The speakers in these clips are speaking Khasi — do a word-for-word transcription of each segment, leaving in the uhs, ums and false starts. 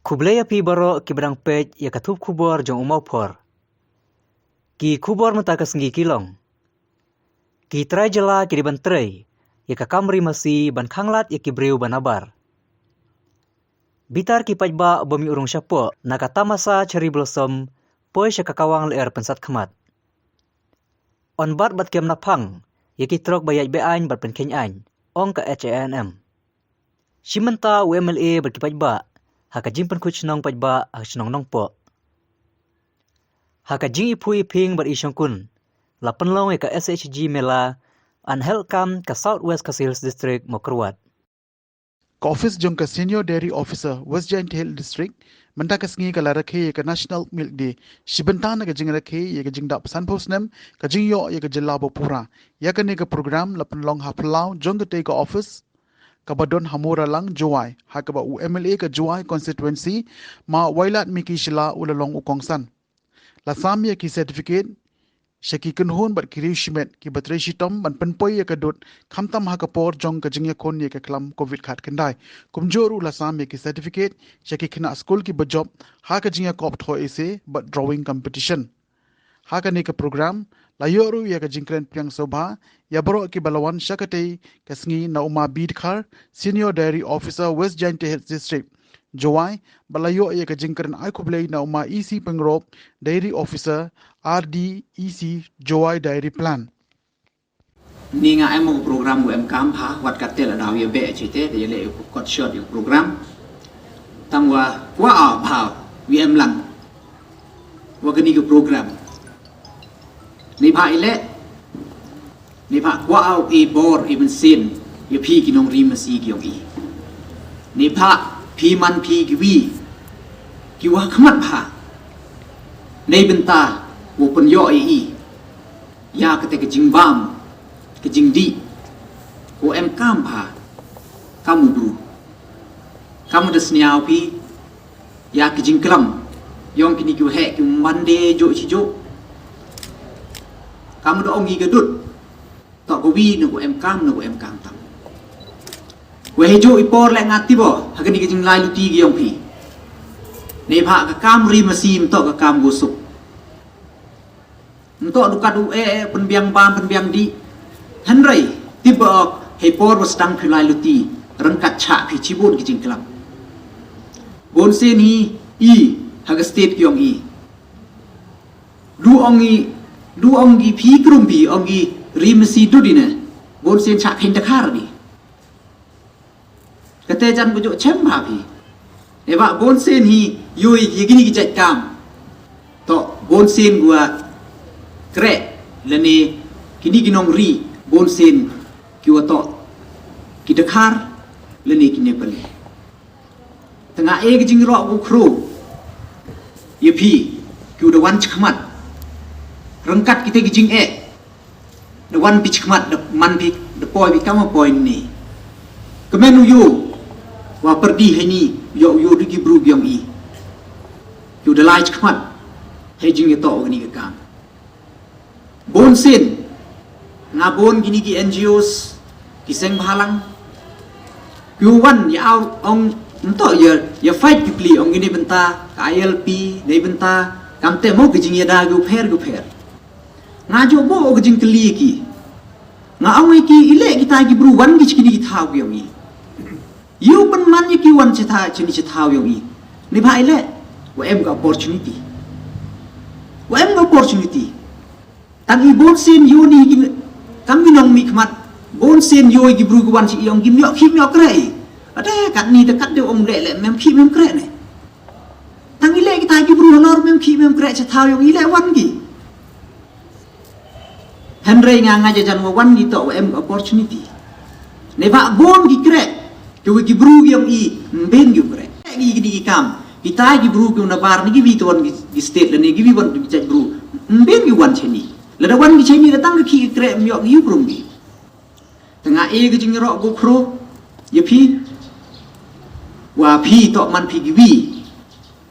Khublei ïa phi baroh kiba dang peit ïa ka thup khubor jong U Mawphor. Ki khubor mynta ka sngi ki long: Ki trai jylla ki dei ban trei ïa ka kam ri masi ban khanglad ïa ki briew ba nabar. Bitar ki paidbah bym ïoh rung shapoh na ka tamasa Cherry Blossom poi sha ka Kawang Lyer Pynsatkhmat. Yn bat bad kem naphang ïa ki trok ba ïaid be-aiñ bad pynkheiñ aiñ, ong ka H A N M. Shi mynta u M L A bad ki paidbah ha ka jingpynkhuid shnong paidbah ha ka shnong Nongpoh. Ha ka jingiphuh iphieng bad ishongkun, la pynlong ïa ka S H G Mela and Health Camp ka South West Khasi Hills District, Mawkyrwat. Ka office jong ka Senior Dairy Officer, West Jaintia Hills District, mynta ka sngi ka la rakhe ïa ka National Milk Day. Shi bynta na ka jingrakhe ïa ka jingdap sanphew snem ka jingïoh ïa ka jylla ba pura. Ïa kane ka program la pynlong ha phyllaw jong katei ka office kaba don ha Moralang, Jowai, ha kaba u M L A ka Jowai constituency, Ma Wailadmiki Shylla, u la long u kongsan. La sam ïa ki certificate sha ki kynhun bad ki riew shimet kiba trei shitom ban pynpoi ïa ka dud, khamtam ha ka por jong ka jingïakhun ïa ka klam Covid khatkhyndai. Kumjuh ruh la sam ïa ki certificate sha ki khynnah skul kiba jop ha ka jingïakop thoh essay bad drawing competition. Ha kane ka program la ïoh ruh ïa ka jingkren pdiang sngewbha ïa baroh kiba la wan sha katei ka sngi na u Ma B Dkhar, Senior Dairy Officer, West Jaintia Hills District, Jowai, bad la ïoh ïa ka jingkren ai khublei na u Ma E C Pyngrope, Dairy Officer, R D E C, Jowai Dairy Plant. Ni nga em u program u em kam ha, wat katte la daw ïa beh chite, te ïa leh u kot shot ïa u program. Tang wa kwah bha u em lang wa kani ka program. Ni bha i leh, ni bha kwah u i bor i mynsiem ïa phi ki nongri masi ki ong i. Ni bha phi man phi ki wi ki wa khmat bha. Nei bynta u pynïoh i i ïa kata ka jingbam, ka jingdih, u em kam bha kam u bru. Kam da sniaw phi ïa ki jingklam ïong kini ki heh ki mande jo chi jo. Kam da ong i ka dud to ko wi na ko em kam, na ko em kam tam. Wei jo i por le nga tibo ha kini ki jinglai luti ki ïong phi. Nei bha ka kam ri masi mynta ka kam go suk. Ntok dukat u e, e, pynbiang bam, pynbiang di. Hynrei, tip ba ok, hei por ba sdang phi lai luti, ryngkat chah phi chibun ki jingklam. Bun sien hi, i, ha ka state ki ong i. Lu ong i, lu ong i phi krum phi, ong i ri masi dud i ne. Bun sien chah khein dakhar di. Kate jan ku juk chem bha phi. Eva bun sien hi yui hi kini ki jait kam. To bun sien gua kreh lane kini ki nongri bun sien ki wa to ki dakhar lane ki Nepali. Tanga e ki jingrok gu khru. Ye phi ki u da wan chkhmat. Rengkat kite ki jing e. Da wan phi chkhmat, da man phi, da poi phi kama poi ni. Kmen u yu, wa perdi hani, yo u yu di ki bru biong i. Yu da lai chkhmat, he jing ye to ni ka kam. Bon sin, nga bon kini ki N G Os, ki seng bhalang. Yu wan ya au ong nto ya, ya fight ki pli ong ini benta, ka I L P, nei benta, kam te mo ki jing ya da gu pher gu pher. Nga ju bo o ka jingkylli ki. Nga ong ïa ki, i leh kita ki bru wan ki chkini ki thaw ki ong i. Yu pynman ïa ki wan chitha chini chithaw ong i. Ni bha i leh, wa em ka opportunity. Wa em ka opportunity. Tang i bon sien yu ni ki kam mi nong mi khmat. Bon sien yu ki bru ki wan chi ong ki miok ki miok kreh. Ade kat ni te kat de ong leh leh mem ki mem kreh ne. Tang i leh kita ki bru halor mem ki mem kreh chithaw ong i leh wan ki. Hynrei nga nga jajan wa wan ngi to wa em opportunity. Ne ba bon ki kreh, ki wi ki bru ki ong i, mbin ki kreh. Ki ki ki kam, kita ki bru ki na bar ni ki wi to wan ki state lane ki wi wan ki jait bru. Mbin ki wan chini. Lada wan ki chini la tang ki kreh miok ki bru ki. Tanga e ki jingrok go khro, ya phi. Wa phi to man phi ki wi.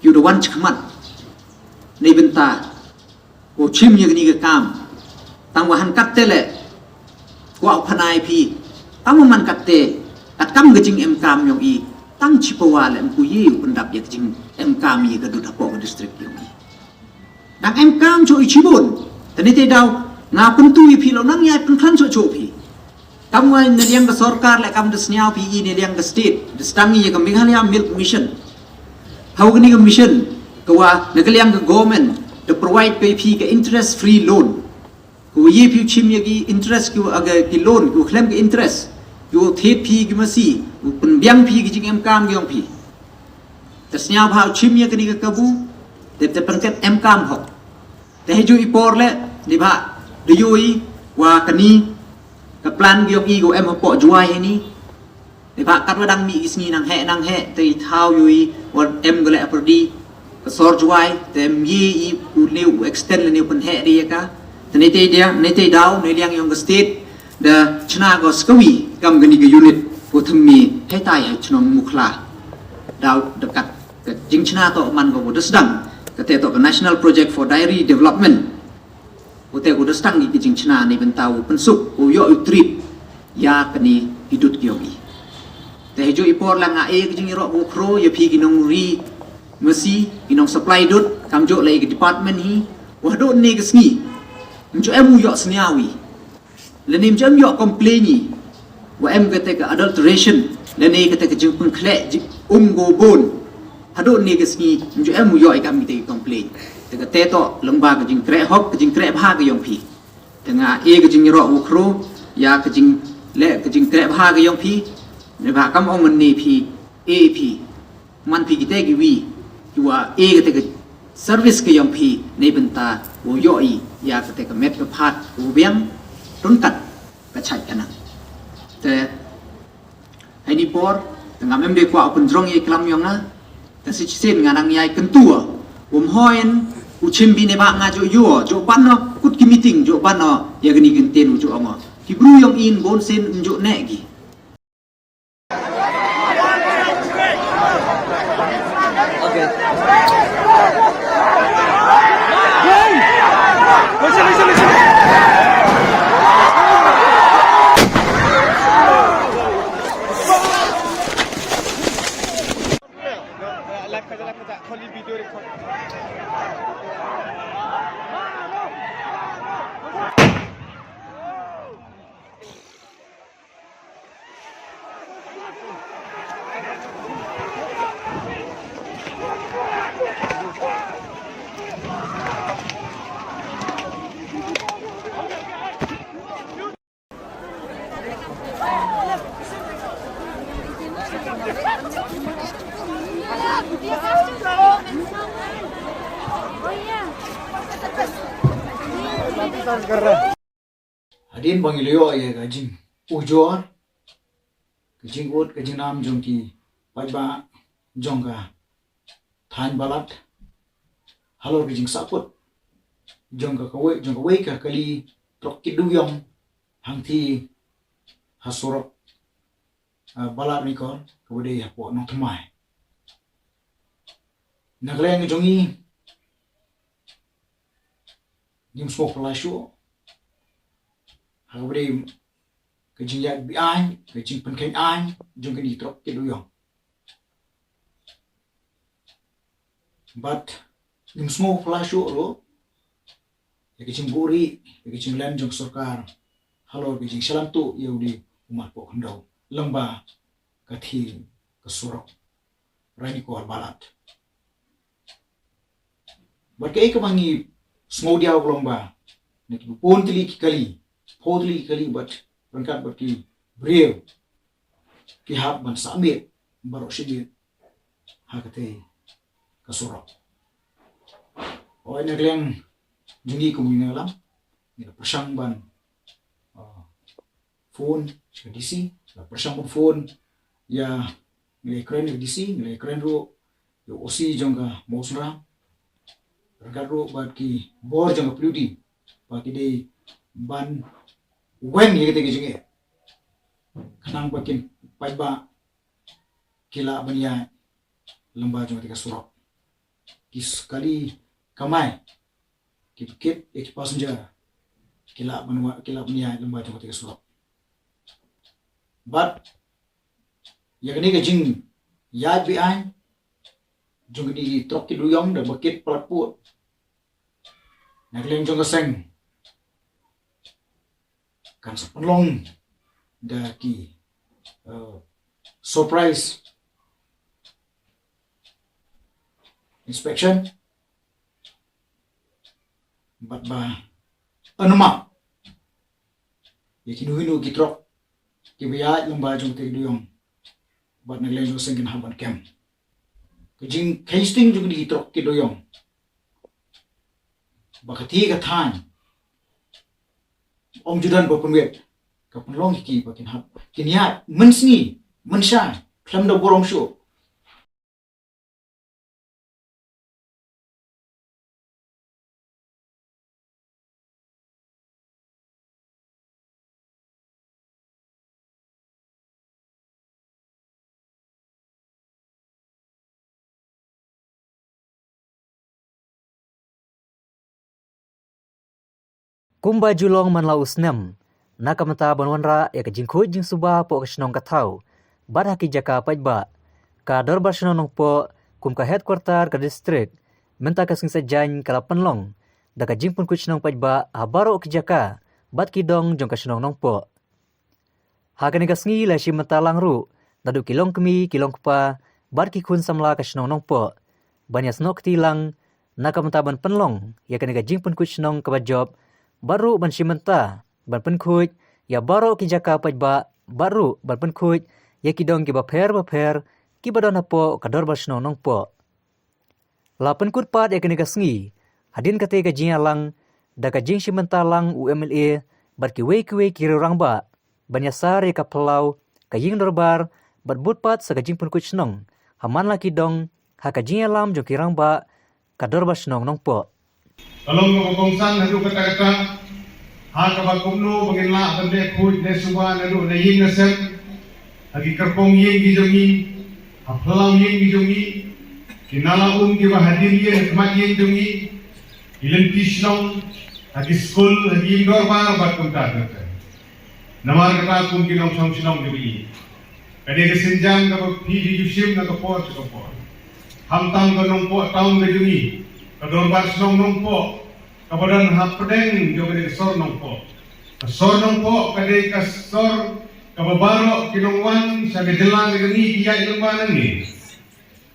Yu da wan chkhmat. Nei benta. Ko chim ïa kani ka kam. Tang wa han kat te le. Ko au phanai phi. Tang wa man kat te. Kat kam ka jing em kam yong i. Tang chi pawa lem ku ïa u pyndap ïa ka jingem kam ïa ka dud hapoh ka district ïa u. Dang em kam shuh i chibun. Te ne te daw nga pyntu ïa phi lo nang ïa pynkhan shuh shuh phi. Kam wa ne liang ka sorkar le kam da sniaw phi i ne liang ka state da stang ïa ka Meghalaya Milk Mission. Hau kani ka mission ka wa ne ka liang ka government da provide phi ka interest free loan. Ku ïa phi u chim ïa ki interest ki wa aga ki loan ku khlem ki interest. Ku thied phi ki masi ku pynbiang phi ki jingem kam ki ong phi. Te sniaw bha u chim ïa kani ka kabu. Te te pynket em kam hok. Te heju i por le ni bha de yoi wa kani ka plan ki ong i ku em hapoh juai ni. Te ba kat wa dang mih ki sngi nang heh nang heh te i thaw ïu i wan em gale apyrdi ka sor juai te em ye i u ne u extend le ne u pynheh de ya ka. Te ne te dia ne te daw ne liang yong ka state da chna ko skawi kam gani ka unit ko thymme heh tai ha chnong Mukhla. Daw da kat ka jingchna to man ko da sdang ka te to ka National Project for Dairy Development. Ute ku da sdang ki jingchna ni bynta u pynsuk u ïoh u trip ïa kani i dud ki ong i. Te heju i por la nga e ki jingïaroh u khro ïa phi ki nong ri masi ki nong supply dud kam jok la i ki department hi. Wa dud ne ki sngi. Njo em u ïoh sniawi. La ne njo em ïoh complain i. Wa em kata ka adulteration lane kata ka jingpynkhleh um go bun. Haduh ne ka sngi njo em u ïoh i kam kita ki complain. Te kata to leng ba ka jingkreh hok ka jingkreh bha ka yong phi. Te nga e ka jingïaroh u khro ïa ka jingleh ka jingkreh bha ka yong phi. Ne ba kam ong ne phi e phi. Man phi kita ki wi ki wa e kata ka service ka yong phi ne bynta u ïoh i ïa kata ka met ka phat u biang. Tun kat ka chait ka nang. Te hai ni por te ngam em de kwah u pynjrong ïa i klam yong nga. Te si chisien nga nang ïa i kyntu u mhoin u chim bi ne ba nga jo ïoh jo ban no kut ki meeting jo ban no ïa kani kynten u jo ong ki bru yong in bon sen jo ne gi. Hadien ba ngi la ïoh ïa ka jingujor ka jingud ka jingnam jong ki paidbah jong ka thaiñ Balat halor ka jingsahkut jong ka kawei jong kawei ka kali trok kit duyong hangti ha surok Balat Ranikor kaba dei hapoh Nongthymmai. Na ka liang jong ngi ngim sngewphylla shuh ha kaba dei ka jingïaid beaiñ ka jingpynkheiñ aiñ jong kine ki trok kit duyong. Bad ngim sngewphylla shuh ruh ïa ka jingbuhrieh ïa ka jinglen jong ka sorkar halor ka jingshalan tuh ïa u dei u mat poh khyndew lyngba ka thie ka surok Ranikor Balat. Bad kaei kaba ngi sngewdiaw ka long ba na ki bun tylli ki kali phew tylli ki kali bad ryngkat bad ki briew ki hap ban sah miet baroh shi miet ha katei ka surok. Oi na ka liang jong ngi kum ngi na lam ngi la pyrshang ban phone sha ka D C, la pyrshang ban phone ïa ngi la kren ïa ka D C, ngi la kren ruh ïa u O C jong ka Mawsynram ryngkat ruh bad ki bor jong ka P W D ba ki dei ban weng ïa kata ka jingeh khnang ba kin paidbah ki lah ban ïaid lyngba jong kata ka surok. Ki kali kamai ki kit ïa ki passenger ki lah ban wa ki lah ban ïaid lyngba jong kata ka surok. Bad ïa kane ka jing ïaid biang jong kine ki trok ki dewïong da ba kit palat pud na ka liang jong ka seng kan sa pynlong da ki, uh, surprise inspection bad ba anama ïa kino kino ki trok ki ba ïaid lyngba jong te ki dewïong bad na ka liang jong ka seng kin hap ban kem. Ka jingkheiñ sting jong kine ki trok ki dewïong ba ka ti ka thaiñ ym ju don ba pynwit, ka pynlong ïa ki ba kin hap kin ïaid mynsngi mynshai khlem da burom shuh. Kumba ju long man la u snem, na ka bynta ban wanrah ïa ka jingkhuid jingsuba hapoh ka shnong ka thaw bad ha ki jaka paidbah, ka Dorbar Shnong Nongpoh kum ka headquarter ka district mynta ka sngi Saitjaiñ ka la pynlong da ka jingpynkhuid shnong paidbah ha baroh ki jaka bad ki dong jong ka shnong Nongpoh. Ha kane ka sngi la shim bynta lang ruh naduh ki longkmie ki longkpa bad ki khun samla ka shnong Nongpoh ban ïasnoh kti lang na ka bynta ban pynlong ïa kane ka jingpynkhuid shnong kaba jop, bad ruh ban shim bynta ban pynkhuid ïa baroh ki jaka paidbah bad ruh ban pynkhuid ïa ki dong kiba pher bapher kiba don hapoh ka Dorbar Shnong Nongpoh. La pynkut pat ïa kane ka sngi hadien katei ka jingïalang da ka jingshim bynta lang u M L A bad kiwei kiwei ki riew rangbah ban ïasar ïa ka phyllaw, ka ïing dorbar bad bud pat sa ka jingpynkhuid shnong ha man la ki dong ha ka jingïalam jong ki rangbah ka Dorbar Shnong Nongpoh. Ka long kaba kongsan haduh katta katta ha kaba kumno ba ngin lah ban leh khuid leh suba naduh na ïing na sem, ha ki kyrpong ïing ki jong ngi, ha phyllaw ïing ki jong ngi, ki nala um kiba hadien ïing ha khmat ïing jong ngi, ki lynti shnong, ha ki skul, ha ki ïing dorbar bad kumta ter ter. Namar kata kum ki nongshong shnong kiba ïeit, ka dei ka sienjam kaba phi ju ju shim na ka por sha ka por. Khamtam ka Nongpoh Town ka jong ngi, ka Dorbar Shnong Nongpoh kaba don hapdeng jong ka dei ka sor Nongpoh. Ka sor Nongpoh ka dei ka sor kaba baroh ki nongwan sha ka jylla ka jong ngi ki ïaid lyngba nangne.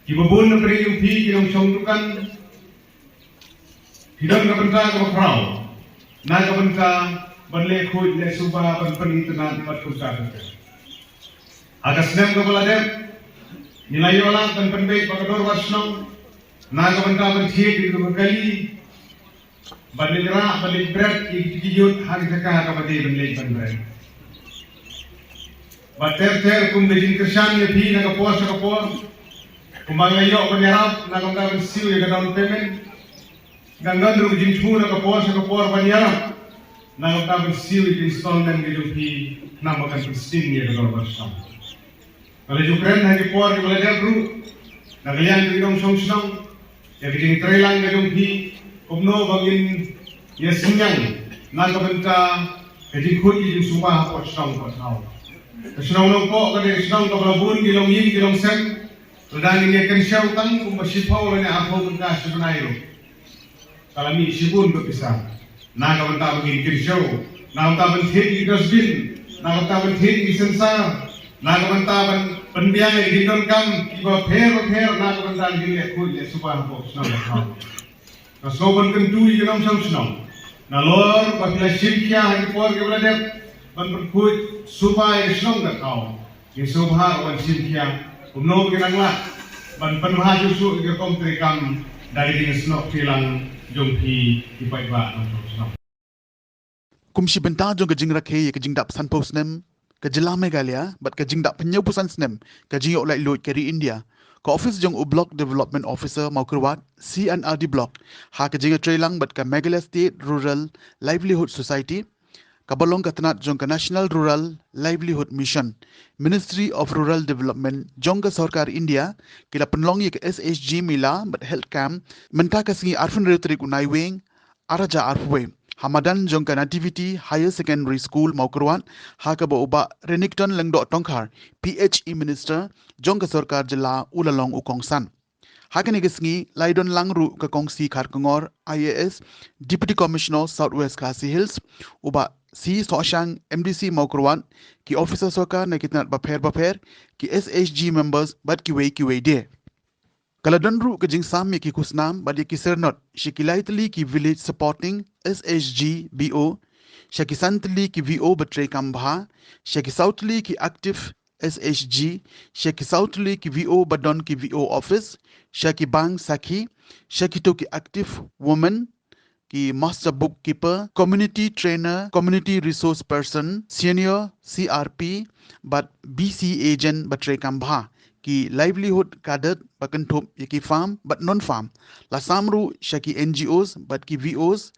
Kiba bun na pdeng jong phi ki nongshong dukan, phi don ka bynta kaba khraw na ka bynta ban leh khuid leh suba, ban pynitynnad bad kumta ter ter. Ha ka snem kaba la dep ngi la ïoh lad ban pynbeit ba ka Dorbar Shnong na ka bynta ban thied ïa ka kali, ban leit rah, ban leit bret ïa ki jingïoh ha ka jaka kaba dei ban leit ban bret. Bad ter ter kum ka jingkyrshan ïa phi na ka por sha ka por, kumba la ïoh ban ïarap na ka bynta ban siew ïa ka down payment, ngan don ruh ka jingthmu na ka por sha ka por ban ïarap na ka bynta ban siew ïa ka installment ka jong phi, namar ba kan pynsting ïa ka Dorbar Shnong. Ka la ju kren ha ki por kiba la dep ruh na ka liang ki nongshong shnong ïa ka jingtreilang ka jong phi kumno ba ngin ïa synñiang na ka bynta ka jingkhuid ka jingsuba hapoh shnong hapoh thaw. Ka shnong Nongpoh ka dei ka shnong kaba la bun ki longïing ki longsem. Lada ngin ïa kynshew tang kumba shiphew lane arphew tyngka shi bnai ruh, ka la mih shibun ka pisa na ka bynta ba ngin kynshew, na ka bynta ban thied ïa ki dustbin, na ka bynta ban thied ïa ki sensar, na ka bynta ban pynbiang ïa ki jingdonkam kiba pher bapher, na ka bynta ban leh khuid leh suba hapoh shnong hapoh thaw. Nga sngew ban kyntu ïa ki nongshong shnong, nalor ba phi la shim khia ha ki por kiba la dep ban pynkhuid suba ïa ka shnong ka thaw, ngin sngewbha ban shim khia kumno ba ngin nang lah ban pynbha shuh shuh ïa ka rukom treikam da ka jingsnoh treilang jong phi ki paidbah nongshong shnong. Kum shi bynta jong ka jingrakhe ïa ka jingdap sanphew snem ka jylla Meghalaya bad ka jingdap hynñiewphew san snem ka jingïoh laitluid ka ri India, ka ophis jong u Block Development Officer Mawkyrwat, C and R D Block, ha ka jingïatreilang bad ka Meghalaya State Rural Livelihood Society, kaba long ka tnat jong ka National Rural Livelihood Mission, Ministry of Rural Development jong ka Sorkar India, ki la pynlong ïa ka S H G Mela bad Health Camp mynta ka sngi arphew hynriew tarik u Naiwieng, ar hajar arphew wei, ha madan jong ka Nativity Higher Secondary School Mawkyrwat, ha kaba u Bah Renikton Lyngdoh Tongkhar, P H E Minister jong ka Sorkar Jylla u la long u kongsan. Ha kane ka sngi la ïadon lang ruh ka Kong C Kharkongor, I A S, Deputy Commissioner South West Khasi Hills, u Bah C Sohshang, M D C Mawkyrwat, ki officer sorkar na ki tnat bapher bapher, ki S H G members bad kiwei kiwei de. Ka la don ruh ka jingsam ïa ki khusnam bad ïa ki syrnod sha ki lai tylli ki Village Supporting S H G V O, sha ki san tylli ki V O ba trei kam bha, sha ki saw tylli ki Active S H G, sha ki saw tylli ki V O ba don ki V O office, sha ki bank sakhi, sha kito ki Active Women, ki Master Bookkeeper, Community Trainer, Community Resource Person, Senior C R P bad B C Agent ba trei kam bha, ki Livelihood Cadet ba kynthup ïa ki farm bad non farm. La sam ruh sha ki N G Os bad ki V Os,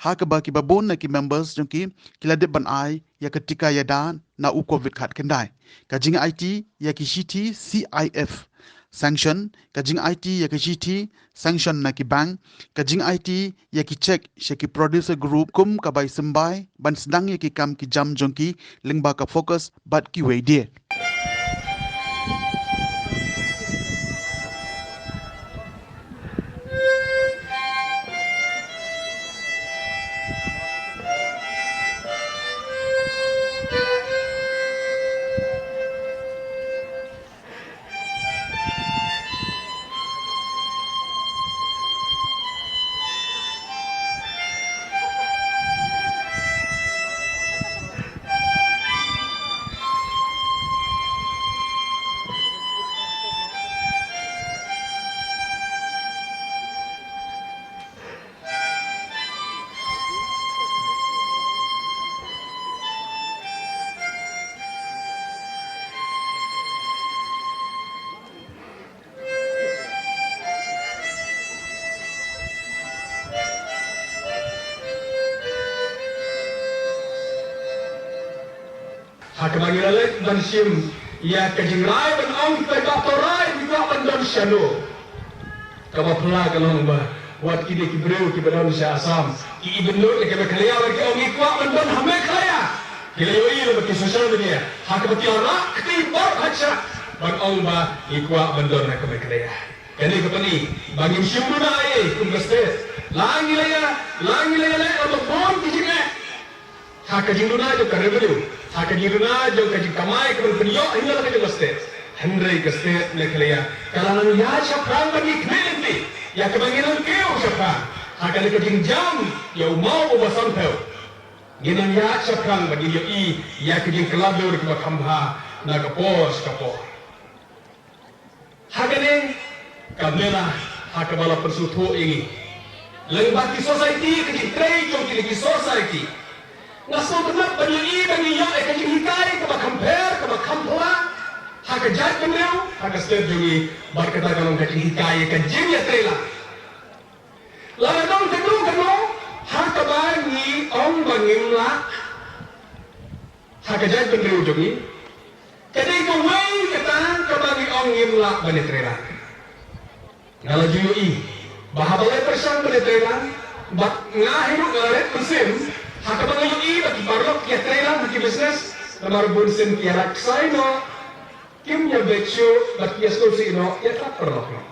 ha kaba kiba bun na ki members jong ki ki la dep ban ai ïa ka tika ïada na u Covid khatkhyndai. Ka jingaiti ïa ki shithi C I F sanction, ka jingaiti ïa ki shithi sanction na ki bank, ka jingaiti ïa ki cheque sha ki producer group kum ka bai symbai ban sdang ïa ki kam ki jam jong ki lyngba ka FOCUS bad kiwei de. Ha kaba ngi la leit ban shim ïa ka jingrai ban ong, ki paidbah, to rai, ngi kwah ban don shano. Kaba phylla ka long ba wat ki dei ki briew kiba don sha Assam ki ibynriew ïa ka Meghalaya, ba ki ong ngi kwah ban don ha Meghalaya. Ki la ïohi lyngba ki social media ha kaba ki la rah kti bad ha sha ban ong ba ngi kwah ban don ha ka Meghalaya. Kane ka pyni ba ngim shym duna ei ei kum ka state. La ngi la ïa, la ngi la ïaleh la ba bun ki jingeh ha ka jingduna jong ka revenue, ha ka jingduna jong ka jingkamai kaba pynïoh hi na la ka jong ka state. Hynrei ka state Meghalaya ka la nang ïaid shaphrang bad ngi, khmih lynti ïa kaba ngi nang kiew shaphrang ha kane ka jingjam ïa u maw uba sanphew. Ngi nang ïaid shaphrang bad ngi ïohi ïa ka jingkylla dur kaba kham bha na ka por sha ka por. Ha kane ka mela ha kaba la pynsngewthuh ïa ngi lyngba ki society, ka jingtrei jong kine ki society, nga sngewtynnat ban ïohi ba ngi ïoh ïa ka jinghikai kaba kham pher, kaba kham phylla ha ka jaitbynriew, ha ka state jong ngi. Bad kata ka long ka jinghikai ïa ka jingïatreilang. Lada don kano kano ha kaba ngi ong ba ngim lah ha ka jaitbynriew jong ngi, ka dei kawei kata kaba ngi ong ngim lah ban ïatreilang. Nga la ju ïohi ba haba la pyrshang ban ïatreilang, bad nga hi ruh nga la ret mynsiem ha kaba nga ïohi ba ki paralok ki ïatreilang ha ki business, namar bun sien ki ïalait ksai noh, kim ïabeit shuh bad ki ïasngewsih noh ïa ka paralok noh.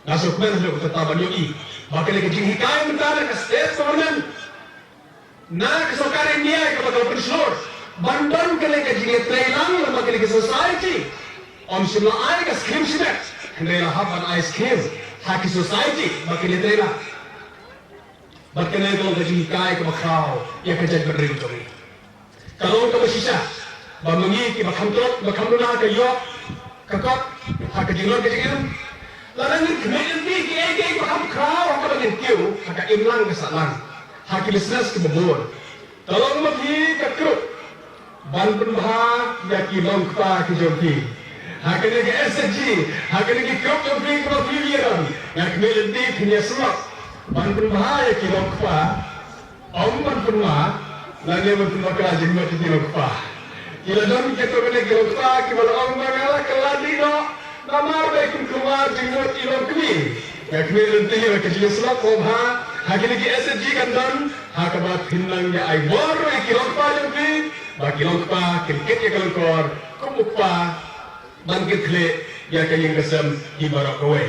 Nga sngewkmen haduh katta ban ïohi ba kane ka jinghikai mynta na ka state government, na ka sorkar India kaba ka la pynshlur ban don kane ka jingïatreilang lyngba kane ka society. Ym shym la ai ka scheme shimet, hynrei la hap ban ai scheme ha ki society ba kin ïatreilang. Bad kane ka long ka jinghikai kaba khraw ïa ka jaitbynriew jong ngi. Ka long kaba shisha ba ma ngi kiba kham tlot, kiba kham duna, ka ïoh ka kot ha ka jinglong ka jingim. Lada ngin khmih lynti kiei kiei kiba kham khraw ha kaba ngin kiew ha ka imlang ka sahlang ha ki business kiba bun. Ka long ma phi ka krup ban pynbha ïa ki longkpa ki jong phi ha kane ka S H G, ha kane ki krup jong phi kiba phi ïa ran. Nga khmih lynti phin ïasyllok ban pynbha ïa ki longkpa. Ym ban pynbha lane ban pynbakla jingmut ïa ki longkpa. Ki la don kito kine ki longkpa kiba la ong ba nga la kylla dih noh namar ba kin kulmar jingmut i longkmie. Nga khmih lynti ïa ka jingïasyllok ko bha. Ha kine ki S H G kan don ha kaba phin nang ïa ai bor ïa ki longkpa jong phi, ba ki longkpa kin kit ïa ka lyngkor kum u kpa ban kit khlieh ïa ka ïing ka sem hi baroh kawei.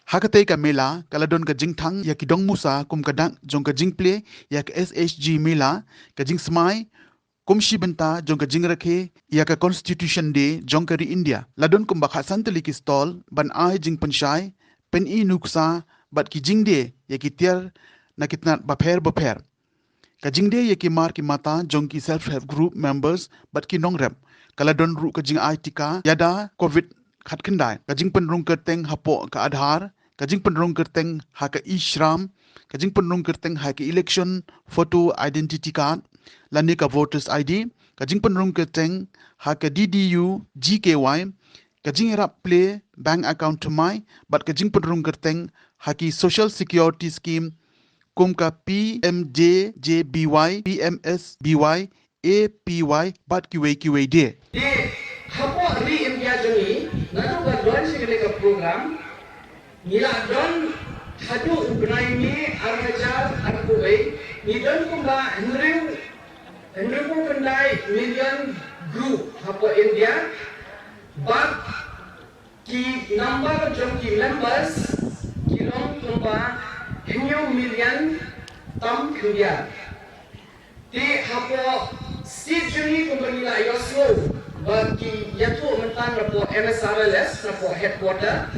Ha katei ka mela ka la don ka jingthang ïa ki dong musa kum ka dak jong ka jingplie ïa ka S H G mela, ka jingsmai kum shi bynta jong ka jingrakhe ïa ka Constitution Day jong ka ri India. La don kumba khatsan tylli ki stall ban ai jingpynshai, pyni nuksa bad ki jingdie ïa ki tiar na ki tnat bapher bapher. Ka jingdie ïa ki mar ki mata jong ki self help group members bad ki nongrep. Ka la don ruh ka jingai tika ïada covid khatkhyndai, ka jingpynrung kyrteng hapoh ka Aadhaar, ka jingpynrung kyrteng ha ka e-Shram, ka jingpynrung kyrteng ha ka election photo identity card lane ka voters I D, ka jingpynrung kyrteng ha ka D D U G K Y, ka jingïarap plie bank account thymmai bad ka jingpynrung kyrteng ha ki social security scheme kum ka P M J J B Y, P M S B Y, A P Y bad kiwei kiwei de. Te hapoh ri India jong ngi, naduh ba don shi kane ka program, ngi la don haduh u bnai May ar hajar arphew wei, ngi don kumba hynriew, hynriewphew khyndai million group hapoh India, bad ki number jong ki members ki long kumba hynñiew million tam khyndiat. Te hapoh state jong ngi kumba ngi la ïohsngew ba ki ïathuh mynta napoh M S R L S, napoh headquarter,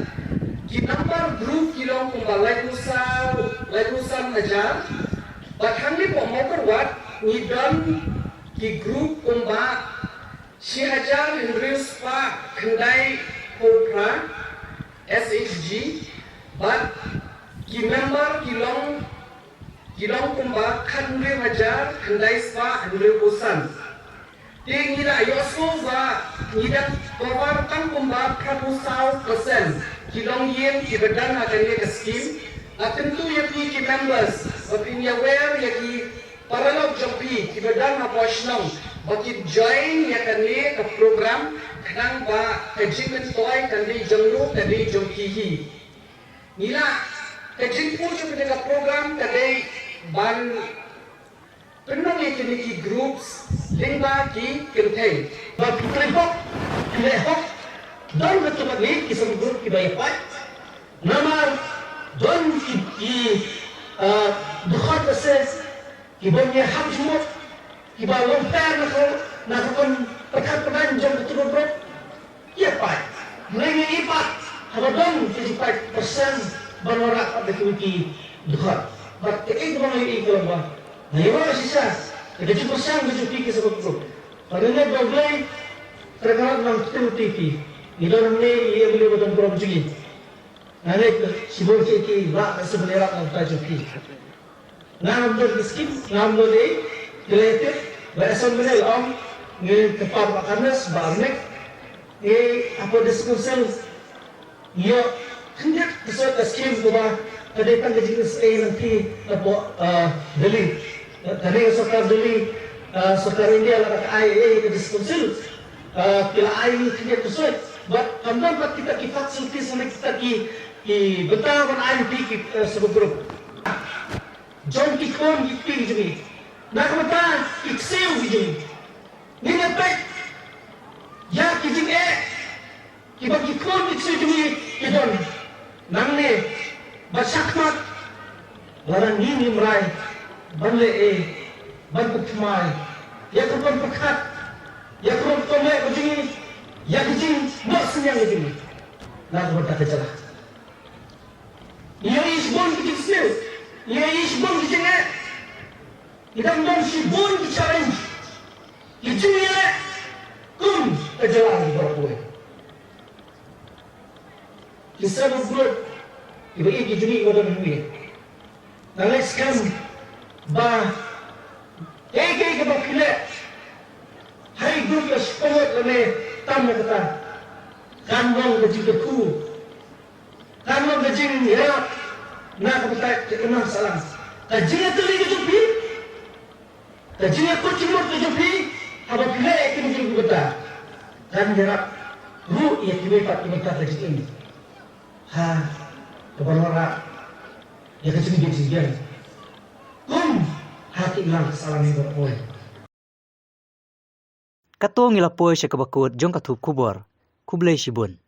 ki number group ki long kumba laiphew saw, laiphew san hajar. Bad hangne hapoh Mawkyrwat ngi don ki group kumba shi hajar hynriew spah khyndaiphew phra, S H G, bad ki member ki long, ki long kumba khathynriew hajar khyndai spah hynriewphew san. Te ngi la ïohsngew ba ngi dang cover tang kumba phraphew saw percent ki longïing kiba don ha kane ka scheme. Nga kyntu ïa phi ki members ba phin ïa wer ïa ki paralok jong phi kiba don hapoh shnong ba kin join ïa kane ka program, khnang ba ka jingmyntoi kan dei jong no, kan dei jong phi hi. Ngi la, ka jingpynlong jong kane ka program ka dei ban pynlong ïa kine ki groups lyngba ki kynthei. Ba ki trei hok, ki leh hok, don katto katne ki sub group kiba ïa pait. Namar don ki, ki, ah, dkhot assess, kiba ïa hap jingmut, kiba long pher na ka, na ka pyrkhat pyrdan jong katto ka group. Ïa pait. Hynrei ngi ïa pait haba don ki jingpait percent ban wanrah pat da kiwei ki dkhot. Bad kaei kaba nga ïohi ka long ba nga ïa wanrah shisha da ka jingpyrshang ka jong phi ki sub group. Bad nga ngeit ba U Blei u trai kynrad un nang pynthei ïa phi. Ngi don hangne ïa U Blei ba don burom jong ngi. Nga ngeit ba shibun ki ki lah ban sngewbha ïarap na ka bynta jong phi. Ngam don ki skim, ngam don ei, ki la ïatip, ba assembly la ong, ngi kyrpad Bah Carnes, Bah Arnik, ngi hapoh District Council, ïoh khyndiat ka sort ka skim kaba ka dei tang ka jingïasyrdoh lynti hapoh, ah, Delhi. Ka dei ka sorkar Delhi, ah, sorkar India la ka ai ei ka District Council, ah, ki la ai ngi khyndiat ka sort. Bad kam don pat kita ki facilities ne kita ki, ki bynta ban ai ngi ki, eh, sub group. Jong ki khun ki kti ki jong ngi. Na ka bynta ki ksiew ki jong ngi. Ngin ïa peit ïa ki jingeh kiba ki khun ki ksiew jong ngi ki don. Nangne bad shakhmat lada ngim rai ban leh ei, ban pynthymmai ïa ka rukom pyrkhat, ïa ka rukom leh ka jong ngi, ïa ka jingnoh synñiang ka jong ngi. Na ka bynta ka jylla. Ngi ïohi shibun ki jingsniew, ngi ïohi shibun ki jingeh. Ngi dang don shibun ki challenge. Ki jingeh kum ka jylla baroh kawei. Ki self help group kiba ïeit ki jong ngi kiba don hangne. Nga ngeit skhem ba kaei kaei kaba phi leh ha ki group ba shipor lane tam na kata, kan long ka jingkyrkhu, kan long ka jingïarap na ka bynta ka imlang sahlang. Ka jingïatylli ka jong phi, ka jingïakut jingmut ka jong phi haba phi leh ïa kine ki bynta kan ïarap ruh ïa kiwei pat ki bynta ka jingim. Ha kaba wanrah ïa ka jingim jingim. Kum ha ki imlang ka sahlang hi ba poi. Kato ngi la poi sha kaba kut jong ka thup khubor. Khublei shibun.